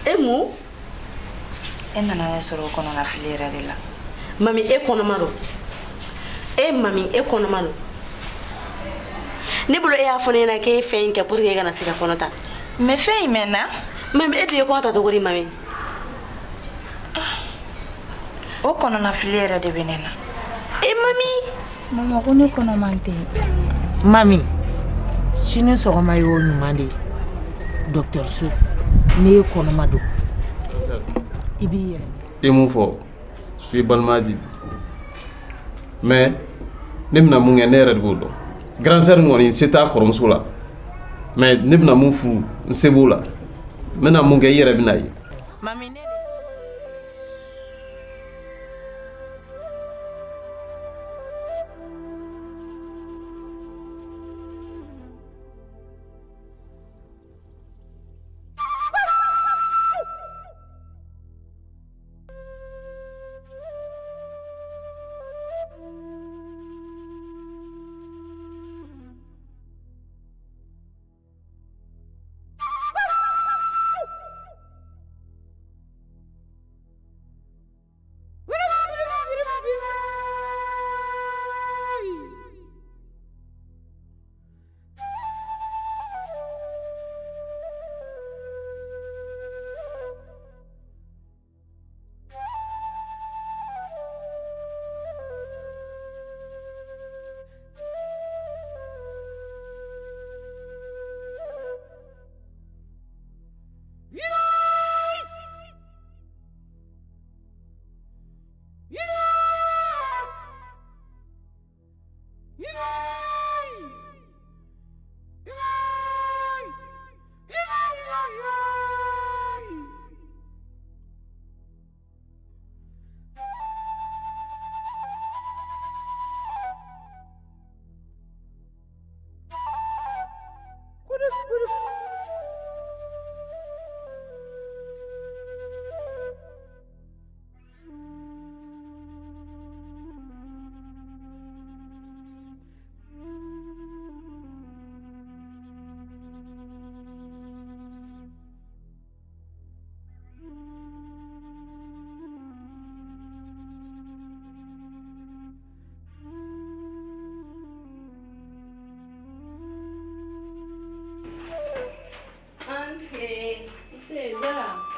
E mun? E nana ne sɔrɔ o kɔnɔna fili yɛrɛ de la. Mami e kɔnɔma don. E mami e kɔnɔma don. Ne bolo e y'a fɔ ne ɲɛna k'e ye fɛn in kɛ pour que e kana se ka kɔnɔ ta. Mais fɛn in mɛnna. Mami e dun ye kɔnɔ ta cogo di mami? O kɔnɔna fili yɛrɛ de bɛ ne na. E mami. Mama ko ne kɔnɔman tɛ. Mami sini sɔgɔma y'o ɲuman de ye dɔgɔtɔrɔso n'i ye kɔnɔma don i b'i yɛrɛ. I mun fɔ i balima di mais ne bɛna mun kɛ ne yɛrɛ de b'o dɔn. Grand sœur kɔni se t'a kɔrɔmuso la mais ne bɛna mun furu n se b'o la n bɛna mun kɛ i yɛrɛ bɛna ye. Mami ne.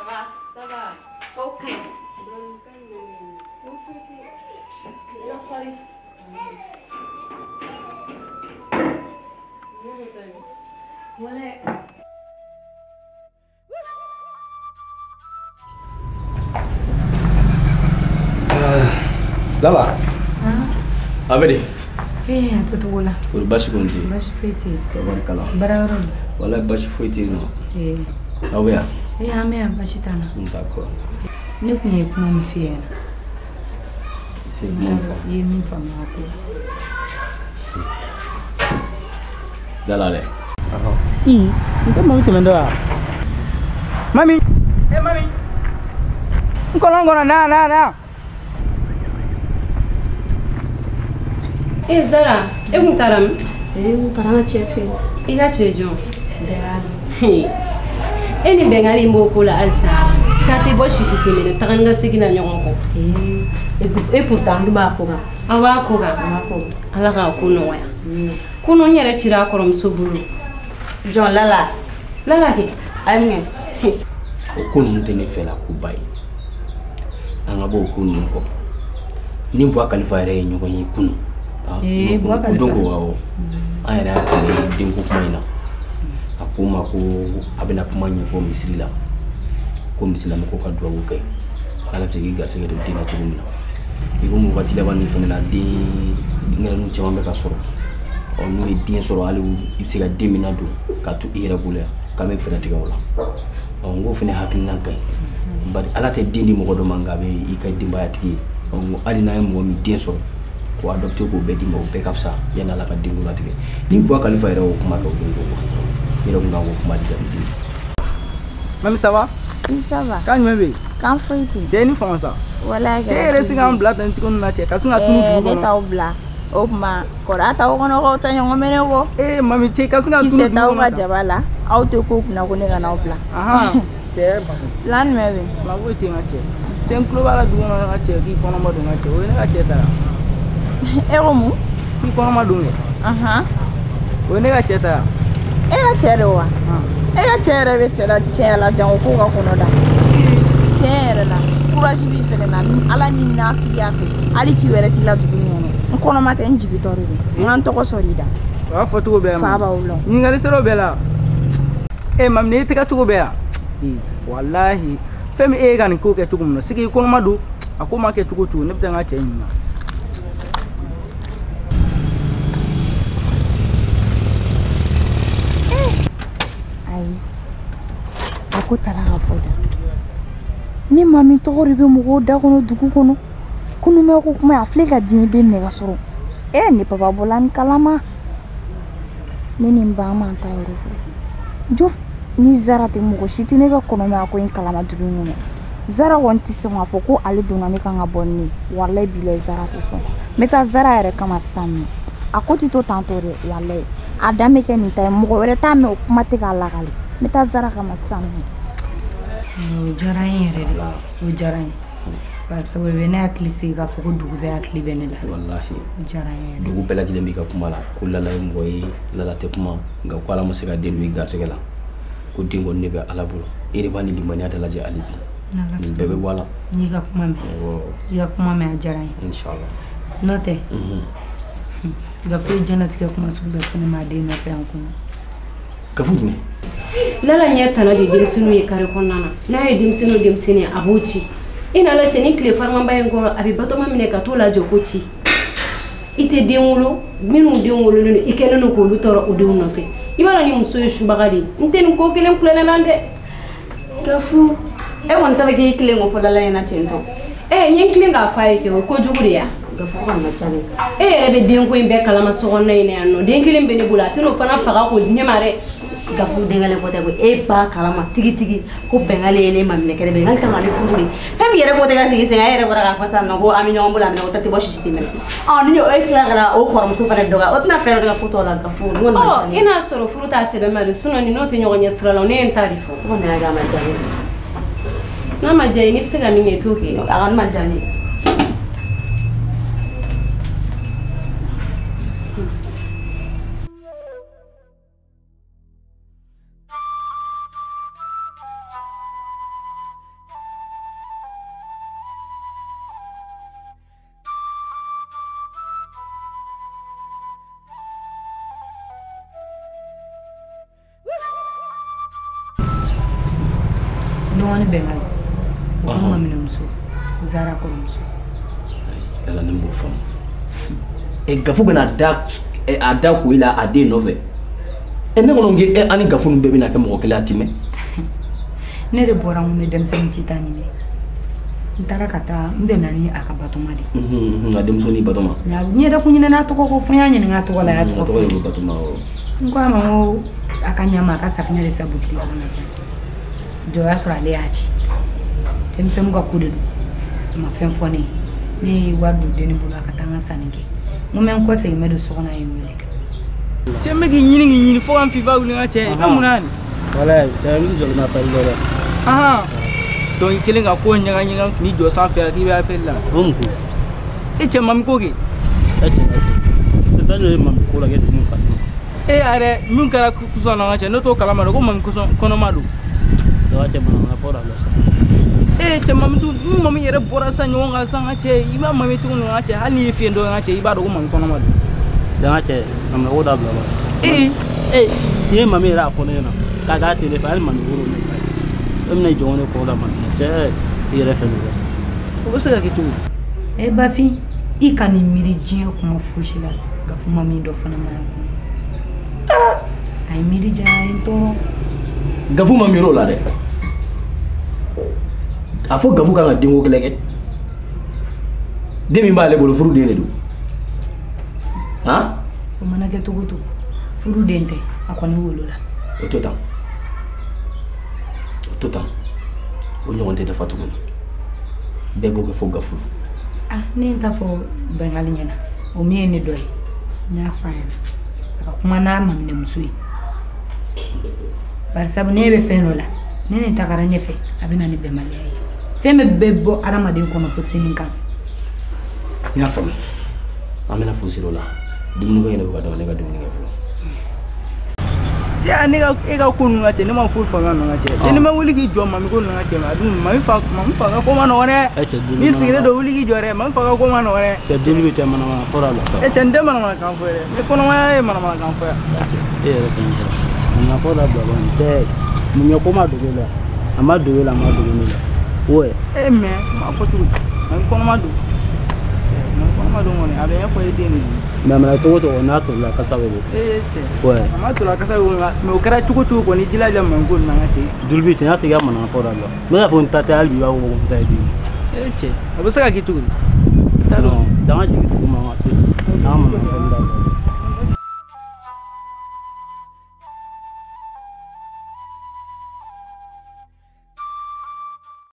Ça va? Ça va. Ok. Lala. A bɛ di? Eh, a tɛ la. Kori baasi kɔni tɛ yen? Baasi foyi tɛ yen. Tabarikala. Baara yɔrɔ dun? Walayi baasi foyi tɛ yen nɔ. Ee. Aw bɛ yan? Eh, an bɛ yan baasi t'an na. D'accord. Ne tun ye kuma min f'i ɲɛna. I ye min fɔ. I ye min faamuya a ko la. Lala dɛ. Ii, n tɛ mami tɛmɛntɔ wa? Mami. Eh mami. N kɔnɔ n kɔnɔ na na na. Eh Zara, e kun taara min? Eh, n taara n ka cɛ fɛ yen. I ka cɛ jɔn? Bɛngali. E ni Bɛngali in b'o ko la halisa. K'a tɛ bɔ sisi tɛmɛnen taga ni ka segin na ɲɔgɔn kɔ. Eh, et pourtant an dun b'a ko kan. Aw b'a ko kan? An b'a ko kan. Ala k'a ko nɔgɔya. Kunun n yɛrɛ cira a kɔrɔmuso bolo. Jɔn Lala? Lala kɛ. A ye mun kɛ? O ko ninnu tɛ ne fɛla koba ye. An ka bɔ o ko ninnu kɔ. Ni Buwa Kalifa yɛrɛ ye ɲɔgɔn ye kunun. Eh, Buwa Kalifa. Donc awɔ. An yɛrɛ y'a kale denko kuma in na. A ko n ma ko a bɛna kuma ɲɛfɔ misiri la. Ko misirilamɔgɔw ka duwawu kɛ. K'ala bɛ se k'i garisɛgɛ don den na cogo min na. I komi wagati laban nin fana na den denkɛrɛninw caman bɛ ka sɔrɔ. Ɔ n'u ye den sɔrɔ hali i bɛ se ka den min ladon k'a to i yɛrɛ bolo yan k'an bɛ fɛɛrɛ tigɛ o la. Ɔ n k'o fana hakilina ka ɲi. Bari Ala tɛ den di mɔgɔ dɔ ma nka a bɛ i ka denbayatigi ye. Ɔ n ko hali n'an ye mɔgɔ min den sɔrɔ k'o adopté k'o bɛɛ d'i ma o bɛɛ ka fisa yanni Ala ka denko latigɛ. Ni Buwa Kalifa yɛrɛ y'o kuma kɛ o don ko quoi. N yɛrɛ kun kan k'o kuma jaabi di. Mami ça va? Oui, ça va. Kan jumɛn bɛ yen? Kan foyi tɛ yen. Cɛ i ni fama sa. Walayi Cɛ e yɛrɛ se k'an bila tan cogo min na cɛ ka sin ka tunu dugu kɔnɔ. Ne t'aw bila. O tuma kɔrɔ a t'aw kɔnɔ k'aw ta ɲɔgɔn minɛ kɔ. Ee mami cɛ ka sin ka tunu dugu kɔnɔ. Kisɛ t'aw ka jaba la aw tɛ ko kunna ko ne ka n'aw bila. Ahan. Cɛ ba. Plan jumɛn bɛ yen? Ma foyi tɛ n ka cɛ. Cɛ n tulo b'a la dugu kɔnɔ n ka cɛ k'i kɔnɔma don n ka cɛ. O ye ne ka cɛ ta. E ko mun? K'i kɔnɔma don kɛ. Ahan. O ye ne ka cɛ ta. E ka cɛ de wa? E ka cɛ yɛrɛ bɛ cɛ la cɛya la jango ko ka kɔnɔ da. Tiɲɛ yɛrɛ la courage b'i fɛnɛ na Ala ni nafigiya fɛ hali ci wɛrɛ t'i la dugu in kɔnɔ. N kɔnɔma tɛ n jigitɔ de don. N ka n tɔgɔ sɔrɔ i da. O y'a fɔ cogo bɛɛ ma. Fa b'aw la. Ɲininkali sera o bɛɛ la. E mami e tɛgɛ cogo bɛɛ yan. Walahi fɛn min e ye ka nin ko kɛ cogo min na sigi i kɔnɔma don a ko ma kɛ cogo o cogo ne bɛ taa n ka cɛ ɲininka. Ayi a ko taara ka fɔ da ni mami tɔgɔ de bɛ mɔgɔw da kɔnɔ dugu kɔnɔ kunun ko kuma a filɛ ka diɲɛ bɛɛ minɛ ka sɔrɔ e ne papa bɔla ni kalama ne ni n ba man ta yɔrɔ fɔ jo ni Zara tɛ mɔgɔ si tɛ ne ka kɔnɔmaya ko in kalama dugu in kɔnɔ Zara kɔni tɛ sɔn k'a fɔ ko ale donna ne kan ka bɔ ni ne walayi bilayi Zara tɛ sɔn n bɛ taa Zara yɛrɛ kama sisan nɔ a ko tɛ to tantɔ dɛ walayi a dan bɛ kɛ nin ta ye mɔgɔ wɛrɛ t'a mɛn o kuma tɛ k'a lakale n bɛ taa Zara kama sisan nɔ. O diyara n yɛrɛ de o diyara n ye barisa o bɛ ne hakili sigi k'a fɔ ko dugu bɛɛ hakili bɛ ne la. Walahi o diyara n yɛrɛ. Dugu bɛɛ lajɛlen b'i ka kuma la ko Lala ye mɔgɔ ye Lala tɛ kuma nka ko Ala ma se ka den don i garisɛgɛ la ko den kɔni de bɛ Ala bolo e de b'a ni limaniya dalajɛ hali bi. Nin bɛɛ bɛ bɔ a la. N y'i ka kuma mɛn. I ka kuma mɛn a diyara n ye. Inshallah. N'o tɛ. Gafu ye diɲɛlatigɛ kuma sugu bɛɛ fɔ ne ma a den nɔfɛ yan kɔnɔ. Gafu jumɛn? Lala ɲɛ tana de denmisɛnninw ye kare kɔnɔna na n'a ye denmisɛnnin a b'o ci i n'Ala cɛ ni tile farimanba in kɔrɔ a bɛ batɔma minɛ ka t'o lajɔ ko ci i tɛ den wolo minnu den wololen don i kɛlen don k'olu tɔɔrɔ o denw nɔfɛ i b'a dɔn ni muso ye subaga de ye n tɛ nin ko kelen kulonkɛ la dɛ. Gafu e kɔni ta bɛ k'i tilen ko fɔ Lala ɲɛna ten tɔ. Ɛ n ye n tilen k'a f'a ye kɛ o ye kojugu de ye. Gafu kɔni ma ca dɛ. E yɛrɛ bɛ denko in bɛɛ kalama sokɔnɔna in na yan nɔ den kelen bɛ ne bolo a tɛn'o fana faga k'o di ne ma dɛ. Gafu den kelen ko tɛ koyi e b'a kalama tigitigi ko Bɛngali ye ne maminɛ kɛlɛ Bɛngali kan ka ne furu de fɛn min yɛrɛ ko tɛ ka sigi sen kan e yɛrɛ bɔra k'a fɔ sisan nɔ ko an bɛ ɲɔgɔn bolo a minɛ o ta tɛ bɔ sisi tɛ minɛ ɔ ni e tila ka na o kɔrɔmuso fana dɔgɔya o tɛna fɛɛrɛ dɔ kɛ ko tɔ la Gafu nin kɔni ma diya ne ye. E n'a sɔrɔ furu t'a sɛbɛ ma de sinon nin n'o tɛ ɲɔgɔn ɲɛ sira la ne ye n ta de fɔ. O kɔni y'a kɛ a ma diya ne ye. N'a ma diya i ye n'i bɛ se ka min kɛ i t'o kɛ. A kɔni ma diya ne ye. Dɔgɔnin Bɛngali o ko maminɛmuso Zara kɔrɔmuso. Ala ne m'o faamu. Gafu bɛna a da ko i la a den nɔfɛ. Ne kɔni ko an ni Gafu ninnu bɛɛ bɛna kɛ mɔgɔ kelen a ti mɛn. Ne de bɔra n ko n bɛ denmisɛnnin ci ta ɲini n taara ka taa n bɛnna ni a ka Batɔma de ye. A denmusonin Batɔma. N yɛrɛ kun ɲinɛna a tɔgɔ kɔ fo n y'a ɲininka a tɔgɔ la a y'a tɔgɔ fɔ. A tɔgɔ de ko Batɔma awɔ. N ko a ma n ko a ka ɲa n ma a ka safinɛ de san butigi la ka na di yan. Jɔ o y'a sɔrɔ ale y'a ci denmisɛnninw ka ko de don a ma fɛn fɔ ne ye ne ye wari don denni bolo a ka taa n ka sanni kɛ n ko n bɛ n kɔ segin n bɛ don so kɔnɔ a ye n wele. Cɛ n bɛ k'i ɲini k'i ɲini fo ka n fifa wuli n ka cɛ i bɛ mun na nin. Walayi cɛ n jɔlen bɛ appel la dɛ. Ahan donc i kelen ka ko ɲaga ɲaga k'i jɔ sanfɛ k'i bɛ appel la. O mun ko? E cɛ mami ko kɛ. E cɛ fɛn dɔ ye mami ko la kɛ dugu ka di. E yɛrɛ min kɛra kusɔn na n ka cɛ ne t'o kalama dɛ ko mami kusɔn kɔnɔma don. Cɛ manamana fɔ da la sa. E cɛ mami dun ni mami yɛrɛ bɔra sisan ɲɔgɔn kan sisan n ka cɛ i b'a mami cogo min n ka cɛ hali n'i ye fiɲɛ dɔ ye n ka cɛ i b'a dɔn ko mami kɔnɔma don. N ka cɛ manamana ko dabila ba. Ee n'i ye mami yɛrɛ a fɔ ne ɲɛna k'a k'a tele fɛ hali mami woro ne ba ye. E bɛna i jɔ ne kɔ la mami cɛ i yɛrɛ fɛ nin sa. O bɛ se ka kɛ cogo di? E Bafin i ka nin miiri diɲɛ kuma fosi la Gafu ma min dɔ fana ma yan kɔnɔ. A ye miiri janya a ye n tɔɔrɔ. Gafu ma miiri o la dɛ. A fɔ Gafu kan ka denko kɛlɛ kɛ. Den min b'ale bolo furu den de don. Han? O mana kɛ cogo o cogo furu den tɛ a kɔni wolola. O to tan. O to tan. O ɲɔgɔn tɛ dafa tuguni. Bɛɛ b'o kɛ fo Gafu. Ah ne ye n ta fɔ Bɛngali ɲɛna o min ye ne dɔ ye n y'a fɔ a ɲɛna a ka kuma n'a maminɛmuso ye. Barisabu n'e bɛ fɛn dɔ la Ni nin tagara ɲɛfɛ a bɛ na ni bɛnbaliya ye. Fɛn bɛɛ bɛ bɔ hadamaden kɔnɔ fo sini kan. N y'a faamu. An bɛna fu siri o la. Dumuni ko yɛrɛ bɛ ka dama ne ka dumuni kɛ fɔlɔ. Cɛ ne ka e ka ko ninnu ka cɛ ne ma foyi faamuya ninnu ka cɛ. Cɛ ni ma wuli k'i jɔ mami ko ninnu ka cɛ a dun mami fa ka ko ma nɔgɔn dɛ. N'i sigilen don wuli k'i jɔ dɛ mami fa ka ko ma nɔgɔn dɛ. Cɛ deli bɛ cɛ manamana fɔra la. E cɛ n tɛ manamanakan fɔ dɛ ne kɔnɔmaya ye manamanakan fɔ yan. E yɛrɛ fɛn sɔrɔ. Manamana fɔ la bila bani cɛ mun ye ko ma dogo la a ma dogo la a ma dogo ne la. Ouais. E mais n b'a fɔ cogo di mami kɔnɔma don. Cɛ mami kɔnɔma don kɔni a bɛ ɲɛfɔ e den de ye. Mais a mana cogo cogo n'a tolila kasa bɛ bɔ. Ee cɛ. Ouais. A ma tolila kasa bɛ bɔ mais o kɛra cogo cogo kɔni jilaja mami ko ninnu na n ka cɛ. Dulubi cɛ n y'a fɔ i ka manamana fɔ dabila. Ne y'a fɔ n ta tɛ hali bi i b'a fɔ ko n ta ye den ye. Ee cɛ a bɛ se ka kɛ cogo di? Non, danga jigin dugu ma n ka to an ka manamana fɔ dabila.